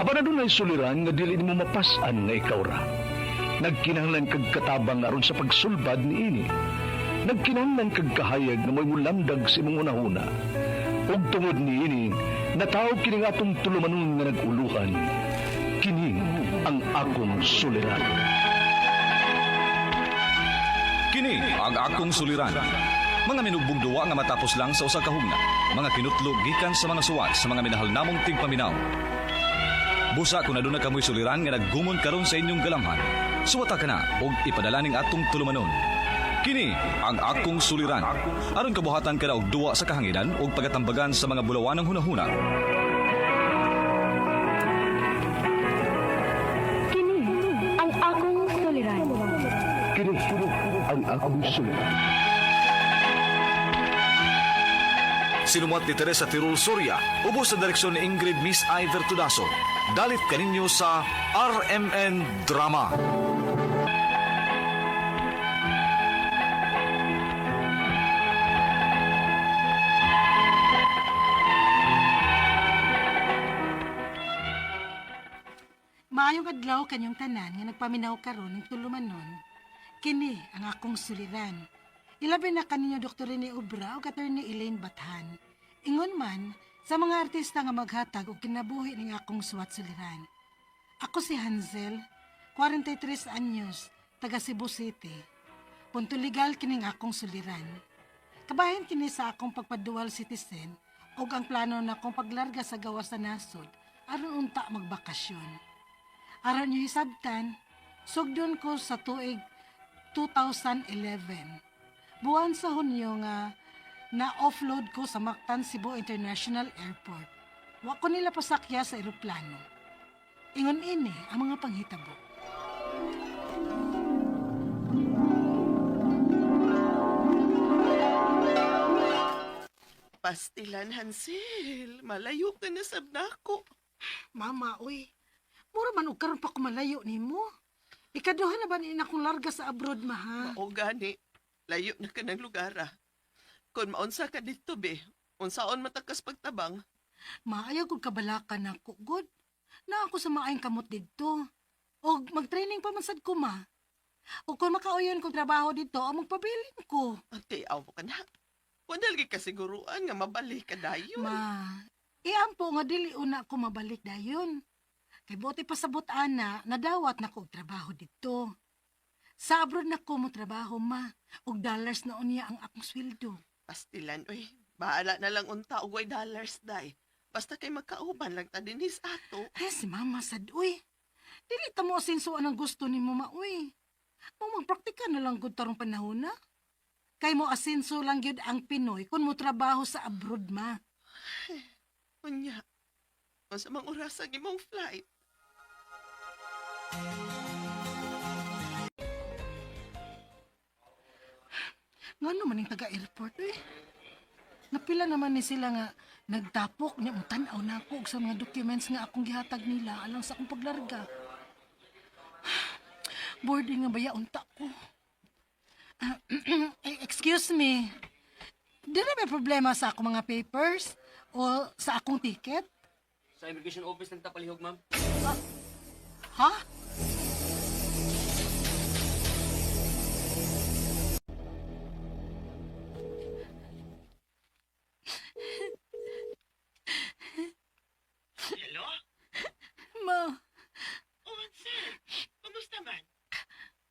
Apan adunay suliran nga dili nimo mapas-an nga ikaw ra. Nagkinahanglan kag katabang aron sa pagsulbad niini. Nagkinahanglan kag kahayag nga mo'y mulamdag sa imong hunahuna. Ug tungod niini, natawo kining atong tulumanon nga nag-uluhan. Kini ang akong suliran. Kini ang akong suliran. Mga minugbong duwa nga matapos lang sa usa ka hugna. Mga kinutlo gikan sa mga suwat sa mga minahal namong tigpaminaw. Busa kung aduna kamoy suliran nga naggumon karon sa inyong galamhan. Suwata ka na og ipadala ning atong tulumanon. Kini ang akong suliran. Aron kabuhatan ka na og duwa sa kahanginan ug pagatambagan sa mga bulawanang hunahuna. Kini ang akong suliran. Kini ang akong suliran. Sinumuat ni Teresa Tirul Soria, ubos sa direksyon ni Ingrid Miss Iver Tudaso. Dalit kaninyo sa RMN Drama. Maayong adlaw kanyong tanan nga nagpaminaw karon ng tulumanon. Kini ang akong suliran. Ilabi na kaninyo Dr. Rene Obra ug Attorney Elaine Bathan. Ingon man sa mga artista nga maghatag og kinabuhi ning akong suwat suliran. Ako si Hansel, 43 anyos, taga Cebu City. Punto legal kining akong suliran. Kabahin kini sa akong pagpadual citizen ug ang plano na akong paglarga sa gawas sa nasod aron unta magbakasyon. Aron niyo hisabtan, sugdon ko sa tuig 2011. Buwan sa Hunyo nga na-offload ko sa Mactan Cebu International Airport. Wa ko nila pasakya sa eroplano. Ingon ini ang mga panghitabo. Pastilan, Hansel. Malayo ka na sab nako. Mama, uy. Mura man og karon pa ko malayo nimo. Ikaduha na ba ni akong larga sa abroad, ma ha? Mao gani. Layo na ka ng lugar ah. Kung maunsa ka dito be, unsaon matakas pagtabang. Maayaw kog kabalakan nako, god. Na ako sa maayong kamot didto. Og mag-training pa man sad ko, ma. O kung makauyon kong trabaho dito, ang magpabilin ko. Ante, aw mo ka na. Wala lagi kasiguruan nga mabalik ka dayon. Ma, iampo nga dili una ko mabalik dayon. Kay buti pasabot ana, nadawat na ko og trabaho dito. Sa abroad na ko mo trabaho, ma. Og dollars na unya ang akong sweldo. Pastilan, uy. Bahala na lang unta og way dollars day. Basta kay magkauban lang ta dinhis ato. Ay, si mama sad, uy. Dili ta mo asinsuan ang gusto ni mo, ma, uy. Mo magpraktika na lang gud tarong panahon na. Kay mo asinso lang gyud ang Pinoy kung mo trabaho sa abroad, ma. Unya. Unsa mang oras ang imong flight? Ngano man yung taga-airport, eh? Napila naman ni sila nga nagtapok niya mo tan-aw na ako og sa mga documents nga akong gihatag nila alang sa akong paglarga. Boarding nga baya unta ko. Eh, excuse me. Di na may problema sa akong mga papers o sa akong ticket? Sa immigration office ng Tapalihog, ma'am. Ha? Hello? Ma, Oh, Hansel. Kumusta man?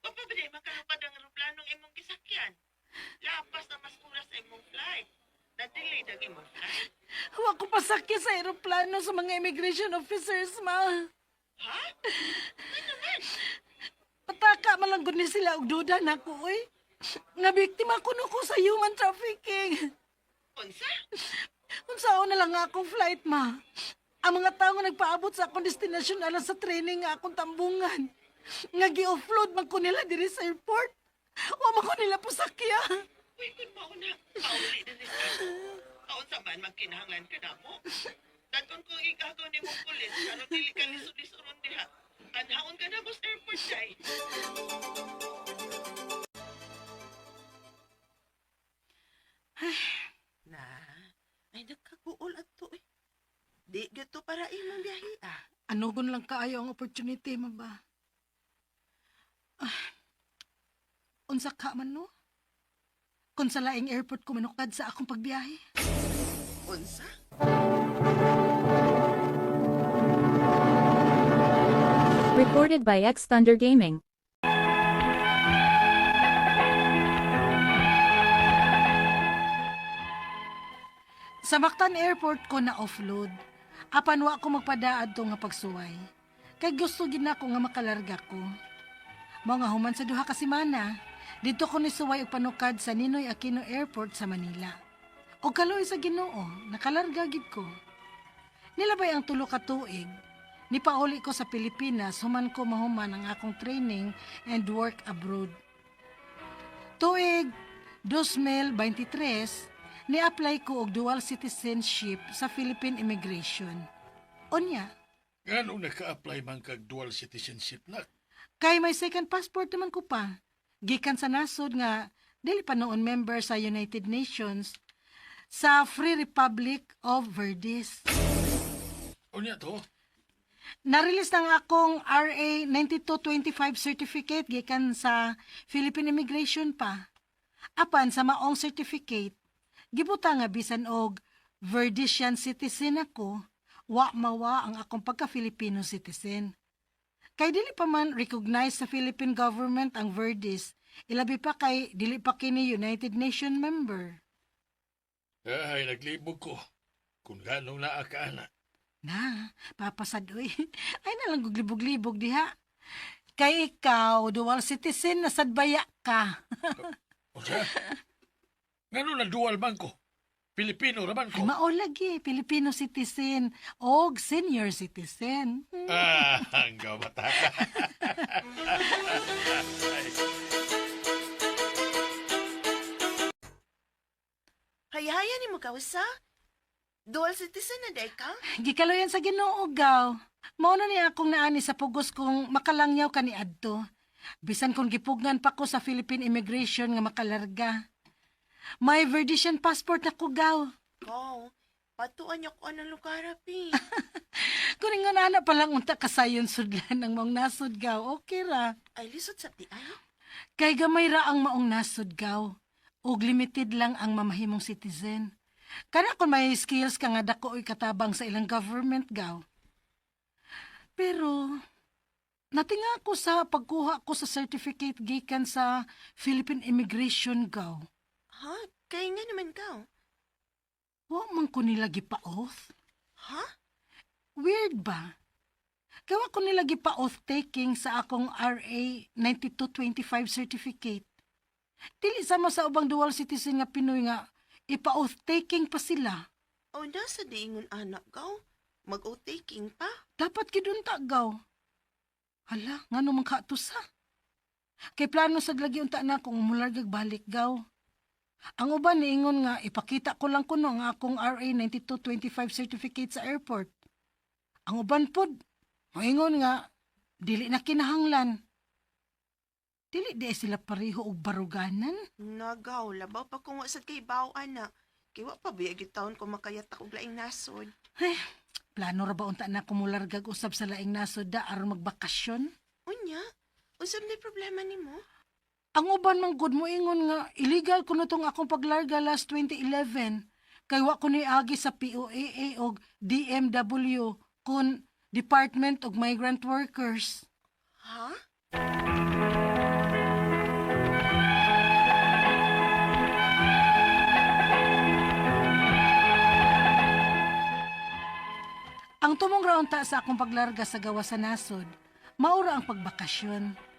Wa pa ba di makalupad ang eroplanong imong gisakyan? Lapas na mas oras sa imong flight. Na-delay ang imong flight. wa ko pasakya sa eroplano sa mga immigration officers, ma. Ha? Pataka malanggod ni sila og duda nako oy. Nga biktima ko no ko sa human trafficking. Unsa? Unsaon na lang nga akong flight, ma. Ang mga tao nga nagpaabot sa akong destinasyon alang sa training nga akong tambungan. Nga gi-offload man ko nila diri sa airport. Wa man ko nila pasakya. Uy, kun mao na, pauli na ni sa ato. Kaunsa man magkinahanglan ka na mo. Daton kong igagaw ni mong pulis, aron dili ka lisod-lisoron diha. Anhaon ka na mo sa airport, day. Na, ay nagkaguol ato eh. Di gito para imong biyahe ah. Anugon lang kaayo ang opportunity mo ba? Ah, unsa ka man no? Kung sa laing airport ko manukad sa akong pagbiyahe. Unsa? Recorded by X Thunder Gaming. Sa Mactan Airport ko na offload. Apan wa ko magpadaad to nga pagsuway. Kay gusto gid nako nga makalarga ko. Mao nga human sa duha ka semana, didto ko nisuway og panukad sa Ninoy Aquino Airport sa Manila. Og kaluoy sa Ginoo, nakalarga gid ko. Nilabay ang tulo ka tuig. Nipauli ko sa Pilipinas human ko mahuman ang akong training and work abroad. Tuig 2023, ni-apply ko og dual citizenship sa Philippine Immigration. Unya, Ngano naka-apply man kag dual citizenship na? kay may second passport naman ko pa. Gikan sa nasod nga dili pa noon member sa United Nations sa Free Republic of Verdes. Unya to? Na-release na nga akong RA 9225 certificate gikan sa Philippine Immigration pa. Apan sa maong certificate, gibuta nga bisan og Verdician citizen ako, wa mawa ang akong pagka-Filipino citizen. Kay dili pa man recognize sa Philippine government ang Verdis, ilabi pa kay dili pa kini United Nation member. Ay, naglibog ko. Kung ganong naa ka ana. Na, papasad oy. Ay nalang guglibog-libog diha. Kay ikaw, dual citizen na sadbaya ka. Unsa? Ngano na dual man ko? Pilipino ra man Ay, ko. mao lagi, Filipino citizen og senior citizen. Ah, ang bata ka. Hayhaya ni mo kausa? Dual citizen na day ka? Gikaluyan sa Ginoo gaw. Mao na ni akong naani sa pugos kung makalangyaw ka ni adto. Bisan kung gipugnan pa ko sa Philippine Immigration nga makalarga. May Verdician passport na ko gaw. Ko, patuan niyo ko anong lugar, pi. Kung nga na pa lang unta kasayon sudlan ang maong nasod gaw, okay ra. Ay, lisod sa ti ay. Kay gamay ra ang maong nasod gaw. Og limited lang ang mamahimong citizen. Kana kung may skills ka nga dako oy katabang sa ilang government gaw. Pero natinga ko sa pagkuha ko sa certificate gikan sa Philippine Immigration gaw. Ha? Kay nga naman ka. Wa man ko nila gipa-oath. Ha? Weird ba? Gawa ko nila gipa-oath taking sa akong RA 9225 certificate. Dili sama sa ubang dual citizen nga Pinoy nga ipa-oath taking pa sila. O, nasa diingon anak gaw. Mag-o-taking pa. Dapat gidunta gaw. Hala, ngano man ka sa? Kay plano sad lagi unta na kung mulargag balik gaw. Ang uban niingon nga ipakita ko lang kuno ang akong RA 9225 certificate sa airport. Ang uban pod moingon nga dili na kinahanglan. Dili di ay sila pareho og baruganan. Nagaw, labaw pa kung wasad kay baw, anak. Kay wa pa biya taon ko makayat og laing nasod. Ay, plano ra ba unta na kumulargag usab sa laing nasod da aron magbakasyon? Unya, unsam na problema nimo? Ang uban man gud mo ingon nga illegal kuno tong akong paglarga last 2011 kay wa ko niagi sa POAA og DMW kun Department of Migrant Workers. Ha? Ang tumong raunta sa akong paglarga sa gawa sa nasod, maura ang pagbakasyon.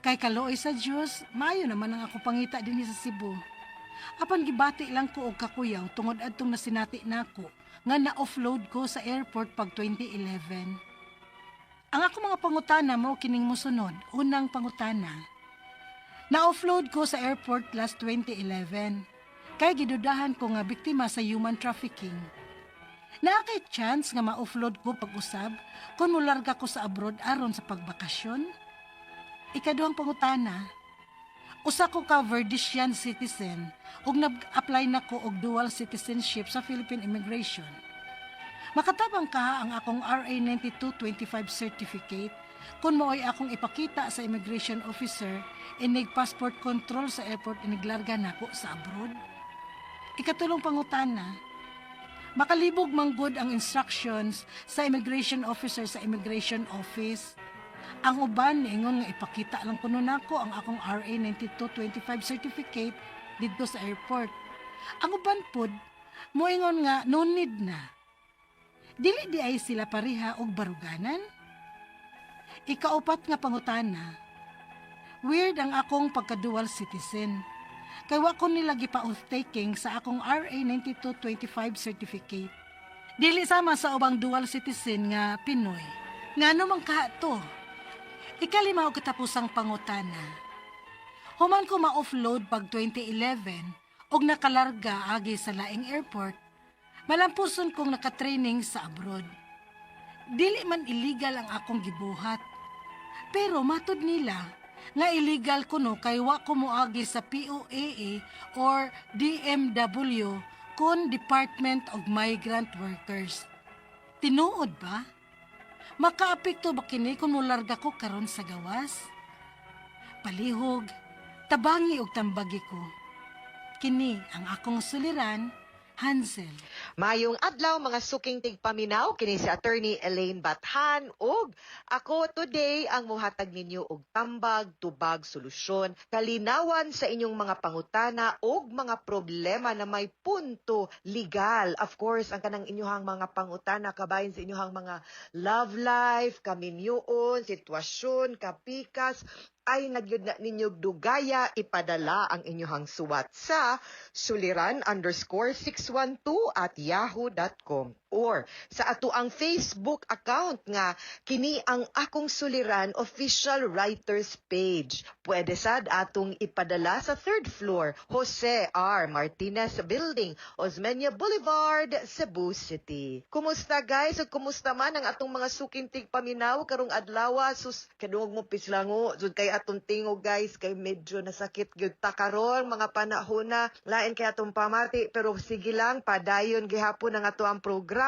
Kay kaluoy sa Dios, maayo naman ang akong pangita dinhi sa Cebu. Apan gibati lang ko og kakuyaw tungod adtong nasinati nako nga na-offload ko sa airport pag 2011. Ang ako mga pangutana mao kining mosunod. Unang pangutana. Na-offload ko sa airport last 2011. Kay gidudahan ko nga biktima sa human trafficking. Naa kay chance nga ma-offload ko pag-usab kung mularga ko sa abroad aron sa pagbakasyon? Ikaduhang pangutana, usa ko ka Verdician citizen ug nag-apply na ko og dual citizenship sa Philippine Immigration. Makatabang kaha ang akong RA 9225 certificate kung mao'y akong ipakita sa immigration officer inig passport control sa airport iniglarga nako sa abroad? Ikatulong pangutana, makalibog manggod ang instructions sa immigration officer sa immigration office? Ang uban niingon nga ipakita lang kuno nako ang akong RA 9225 certificate didto sa airport. Ang uban pod moingon nga no need na. Dili diay sila pareha og baruganan? Ikaupat nga pangutana, weird ang akong pagka-dual citizen. Kay wa ko nila gipa-oath taking sa akong RA 9225 certificate. Dili sama sa ubang dual citizen nga Pinoy. Ngano man kaha to? Ikalima og katapusang pangutana. Human ko ma-offload pag 2011 og nakalarga agi sa laing airport, malampuson kong nakatraining sa abroad. Dili man illegal ang akong gibuhat. Pero matud nila nga illegal kuno kay wa ko moagi sa POEA or DMW kon Department of Migrant Workers. Tinuod ba? Makaapekto ba kini kung mularga ko karon sa gawas? Palihog, tabangi og tambagi ko. Kini ang akong suliran, Hansel. Mayong adlaw, mga suking tigpaminaw, kini si Attorney Elaine Bathan ug ako today ang muhatag ninyo og tambag, tubag, solusyon, kalinawan sa inyong mga pangutana ug mga problema na may punto legal. Of course, ang kanang inyong mga pangutana kabahin sa inyong mga love life, kaminyoon, sitwasyon, kapikas, ay nagyud na ninyo dugaya ipadala ang inyong suwat sa suliran_612@yahoo.com or sa ato ang Facebook account nga kini ang Akong Suliran Official Writers page. Pwede sad atong ipadala sa third floor, Jose R. Martinez Building, Osmeña Boulevard, Cebu City. Kumusta, guys? Ug kumusta man ang atong mga suking tigpaminaw karong adlaw? Sus, kadungog mo pislango. Jud kay atong tingog, guys, kay medyo nasakit gyud ta karon mga panahon na lain kay atong pamati, pero sige lang, padayon gihapon ang ato ang programa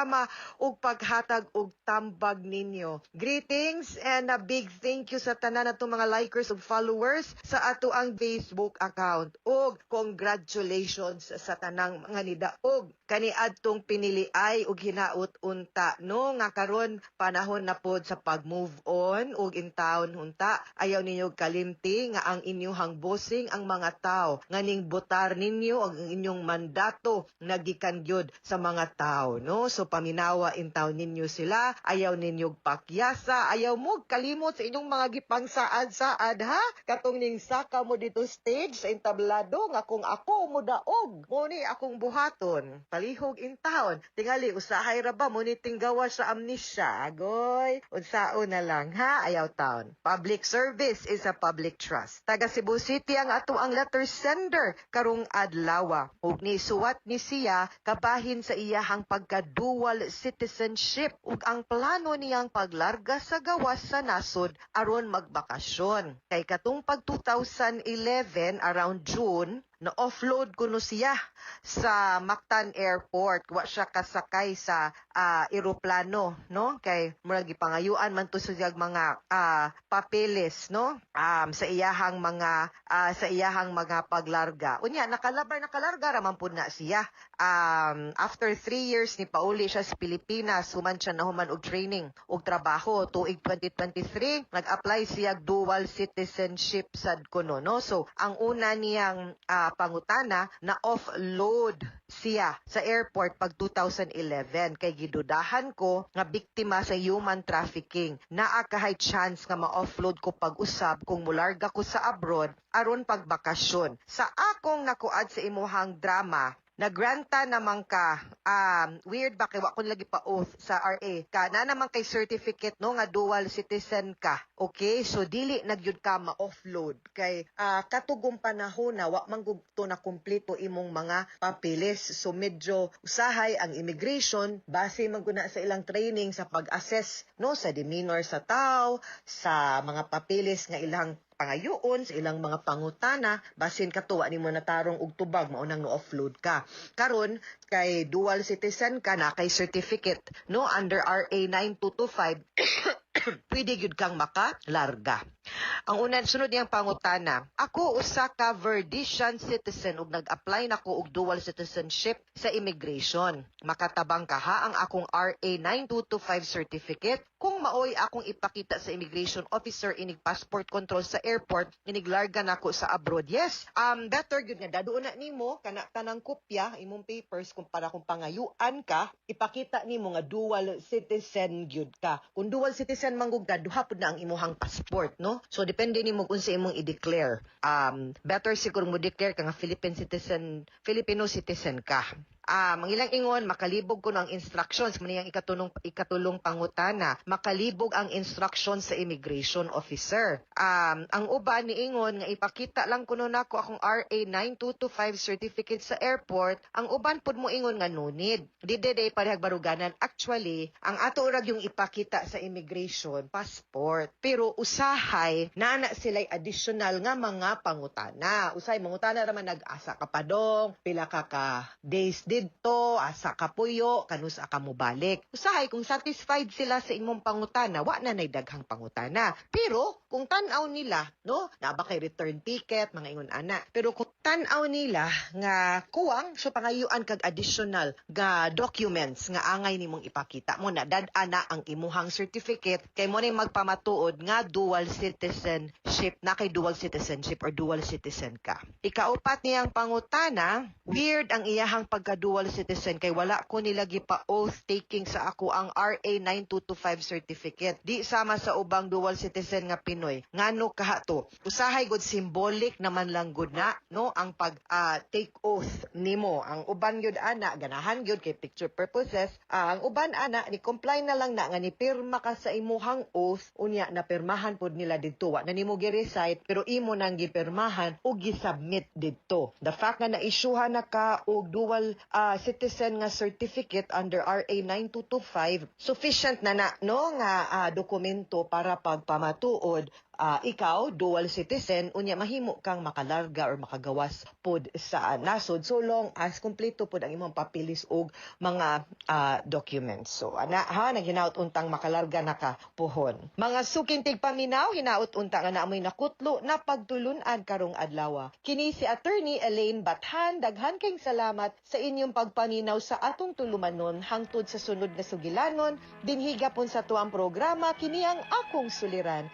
ug paghatag og tambag ninyo. Greetings and a big thank you sa tanan atong mga likers ug followers sa ato ang Facebook account. Ug congratulations sa tanang mga nidaog kaniadtong piniliay ug hinaut unta no nga karon panahon na pod sa pag-move on ug in town unta ayaw ninyo kalimti nga ang inyong bossing ang mga tao nga ning botar ninyo ang inyong mandato nagikan gyud sa mga tao, no? So paminawa in town ninyo sila. Ayaw ninyo pakyasa, ayaw mo kalimot sa inyong mga gipangsaad-saad, ha, katong ning saka mo dito stage sa entablado nga kung ako mo daog, mo ni akong buhaton. Palihog in town, tingali usahay ra ba mo ni tinggawa sa amnesia, agoy, unsaon na lang, ha? Ayaw town. Public service is a public trust. Taga Cebu City ang ato ang letter sender karong adlaw ug ni suwat ni siya kabahin sa iyahang pagka dual citizenship ug ang plano niyang paglarga sa gawas sa nasod aron magbakasyon. Kay katong pag 2011, around June, na offload kuno siya sa Mactan Airport. Wa siya kasakay sa eroplano, no, kay murag gipangayuan man to siyag mga papeles, no, sa iyahang mga paglarga. Unya nakalabar, nakalarga ra man pud na siya. After 3 years ni pauli siya sa Pilipinas human siya nahuman og training og trabaho. Tuig 2023 nag-apply siya dual citizenship sad kuno, no? So ang una niyang pangutana, na offload siya sa airport pag 2011 kay gidudahan ko nga biktima sa human trafficking. Naa kahay chance nga ma-offload ko pag-usab kung mularga ko sa abroad aron pagbakasyon? Sa akong nakuad sa imuhang drama, nagranta naman ka, weird ba kay wa ko lagi pa oath sa RA ka na naman kay certificate, no, nga dual citizen ka. Okay, so dili na gyud ka ma-offload kay katugong panahon na wa man gud to na kumpleto imong mga papeles. So medyo usahay ang immigration, base man gud na sa ilang training sa pag-assess, no, sa demeanor sa tao, sa mga papeles nga ilang pangayoon, sa ilang mga pangutana, basin katuwa nimo natarong og tubag, mao nang no-offload ka. Karon kay dual citizen ka na kay certificate, no, under RA 9225, pwede gyud kang makalarga. Ang unan sunod niyang pangutana, ako usa ka Verdician citizen ug nag-apply nako og dual citizenship sa immigration. Makatabang kaha ang akong RA 9225 certificate kung maoy akong ipakita sa immigration officer inig passport control sa airport inig larga nako sa abroad? Yes, better gyud nga dadoon na nimo kana tanang kopya imong papers kung para kung pangayuan ka, ipakita nimo nga dual citizen gyud ka. Kung dual citizen man gud ka, duha pud na ang imuhang passport, no? So depende nimo kung sa imong i-declare. Better siguro mo declare ka nga Philippine citizen, Filipino citizen ka. Ang ilang ingon, makalibog kuno ang instructions, man iyang ikatulong pangutana, makalibog ang instructions sa immigration officer. Ang uban niingon nga ipakita lang kuno nako akong RA 9225 certificate sa airport, ang uban pud mo ingon nga no need. Di de parehag baruganan. Actually, ang ato ra yung ipakita sa immigration, passport. Pero usahay naa na sila'y additional nga mga pangutana. Usahay mangutana ra man nag-asa ka padong, pila ka ka days didto, asa ka puyo, kanus-a ka mobalik. Usahay kung satisfied sila sa imong pangutana, wa na nay daghang pangutana. Pero kung tan-aw nila, no, naa ba kay return ticket, mga ingon ana. Pero kung tan-aw nila nga kuwang, so pangayuan kag additional ga documents nga angay nimong ipakita mo na dad-a na ang imuhang certificate kay mo nay magpamatuod nga dual citizenship na kay dual citizenship or dual citizen ka. Ikaupat niyang pangutana, weird ang iyahang pagka dual citizen kay wala ko nila gipa oath taking sa ako ang RA 9225 certificate. Di sama sa ubang dual citizen nga Pinoy. Ngano kaha to? Usahay gud symbolic naman lang gud na, no, ang pag take oath nimo. Ang uban gyud ana ganahan gyud kay picture purposes. Ang uban ana ni comply na lang na nga ni pirma ka sa imuhang oath, unya na pirmahan pod nila didto. Wa na nimo gi-recite pero imo nang gipirmahan ug gi-submit didto. The fact nga na-issuehan na ka og dual citizen nga certificate under RA 9225, sufficient na na, no, nga dokumento para pagpamatuod ikaw dual citizen, unya mahimo kang makalarga or makagawas pod sa nasod so long as kumpleto pod ang imong papilis og mga documents. So ana ha, naghinaot untang makalarga na ka puhon. Mga suking tigpaminaw, hinaot unta nga naamoy nakutlo na pagtulunan karong adlaw. Kini si Attorney Elaine Bathan, daghan kayong salamat sa inyong pagpaminaw sa atong tulumanon hangtod sa sunod na sugilanon dinhi gapon sa tuang programa, kini ang Akong Suliran.